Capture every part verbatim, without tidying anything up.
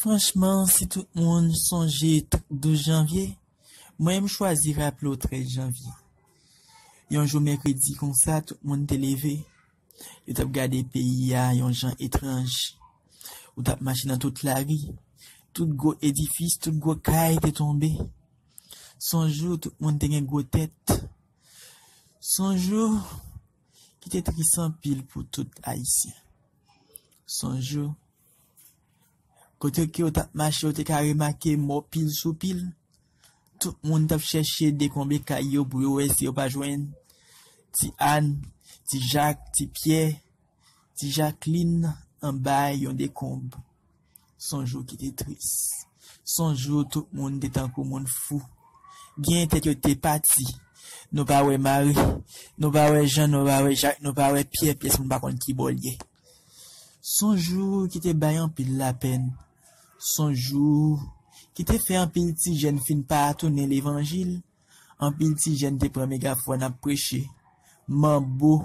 Franchman, si tout moun sonje douz janvye, mwen m chwazi raple w trèz janvye. Yon jou mèkredi konsa, tout moun te leve. Yo t ap gade peyi a yon jan etranj. Ou t ap mache nan tout lari. Tout gwo edifis, tout gwo kay te tonbe. S on jou tout moun te gen gwo tèt. S on jou ki te tris anpil pou tout Ayisyen. S on jou kote ke yo t ap mache, yo te ka remake mò pil sou pil. Tout moun t ap chèche dekonbe kay yo pou yo wè si yo pa jwenn Ti Ann, Ti Jak, Ti Pyè, Ti Jaklin anba yon dekonb. S on jou ki te tris. S on jou tout moun te tankou moun fou. Gen tèt yo te pati. Nou pa wè Mari, nou pa wè Jan, nou pa wè Jak, nou pa wè Pyè, pyès moun pa konn ki bò l ye. S on jou ki te bay anpil lapenn. S on jou ki te fè anpil ti jèn fin pa tounen levanjil. Anpil ti jèn te pran megafòn ap preche. Manbo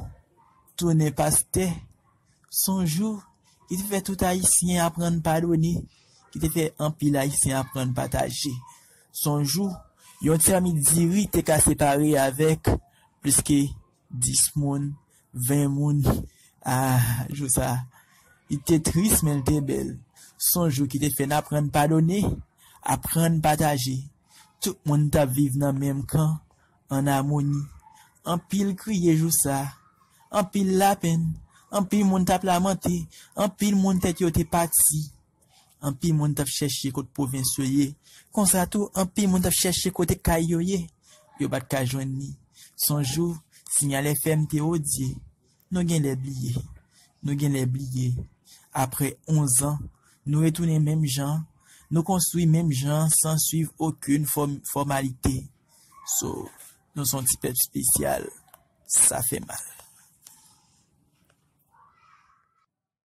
tounen pastè. S on jou ki te fè tout Ayisyen aprann padone, ki te fè anpil Ayisyen aprann pataje. S on jou yon ti amit diri te ka separe avèk plis ke dis moun, ven moun. Ah, jou sa, li te tris, men l te bèl. S on jou ki te fè n aprann padone, aprann pataje. Tout moun t ap viv nan menm kan, an amoni. Anpil kriye jou sa, anpil lapenn, anpil moun t ap lamante, anpil moun tèt yo te pati. Anpil moun t ap chèche kot pwovens yo ye. Konsa tou, anpil moun t ap chèche kote kay yo ye. Yo pa t ka jwenn li. S on jou, Sinyal F M te odye. Nou genlè bliye. Nou genlè bliye. Apre onz an, nou retounen menm jan. Nou konstwi menm jan san swiv okenn fòm-, fòmalite. So, nou s on ti pèp espesyal. Sa fè mal.